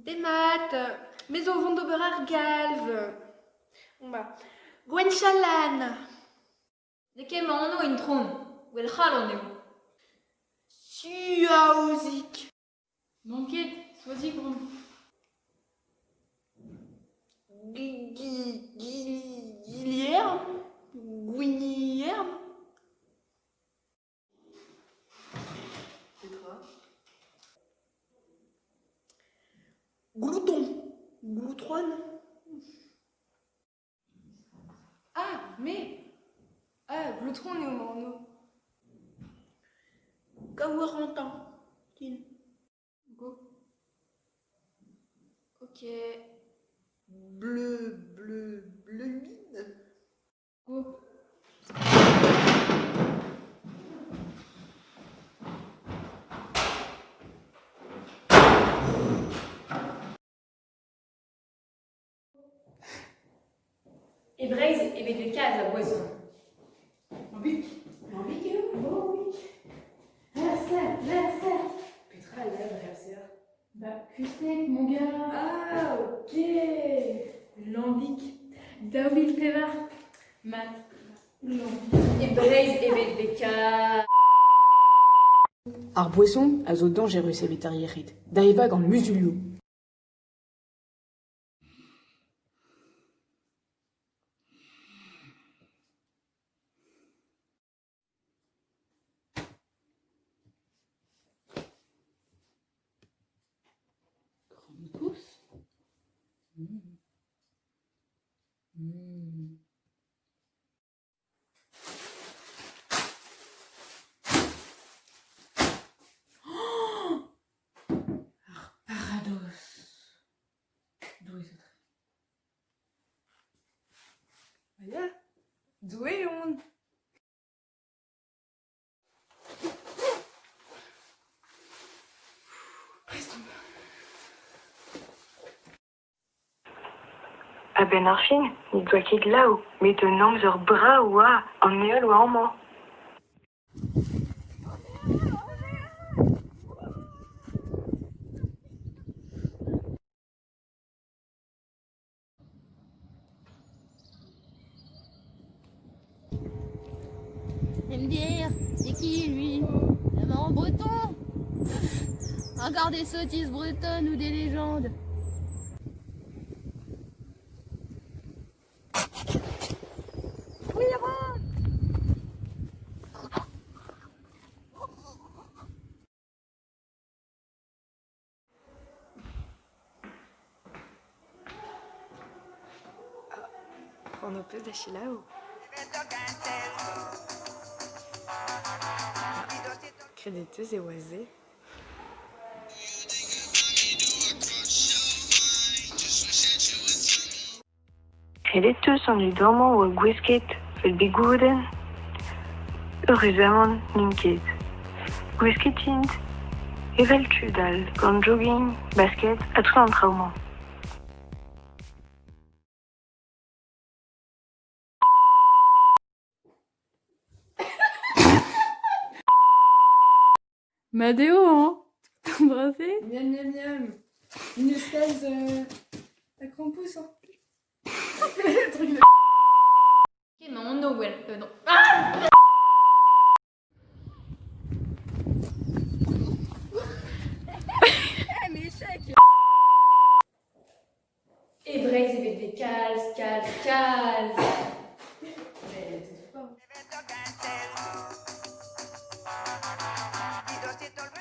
Demat, me zo o vont d'ober ar galv. Ba, Gwenchalan. N'eo ket ma anv Intron, Gwelc'halan eo. Suaozik. N'on ket, Soazig on. Guilherme? Gwilherm? Petra? Glouton. Gloutron? Ah, me! Ah, Gloutron eo ma anv. Kaourantin. Tin. Go. Ok. Bleu, bleu, bleuine. Go. E Breizh e vez kalz a boeson. Lambig Lambig eo Oh oui. Verser, verser. Petra a lavar verser? Bah, cul-sec, mon gars. Ah, ok. Lambig. 2004. Mat. Lambig. E Breizh e vez kalz. Ar boeson a zo dañjerus evit ar yec'hed, da evañ gant muzulioù. Krampouezh ? Mmh. Ar paradoz. Doue zo tre. Ya, Doue on. Prest on. A-benn ar fin n'he doa ket glav met un amzer brav oa, an heol oa amañ. MDR, c'est qui lui? Un marrant breton? Encore des sottises bretonnes ou des légendes? C'hoant ho peus da selaou? Kredet 'teus e oa se? Kredet 'teus an dud amañ oa gwisket 'vel bigoudenn? Eüruzamant n'int ket. Gwisket int evel tud all, gant jogging, basket ha tout an traoù-mañ. Mat eo, hañ? An dra-se? Miam miam miam. Une espèce de krampouezh hein. Truc de Emañ anv well, non. Ah E Breizh e vez kalz, kalz, kalz.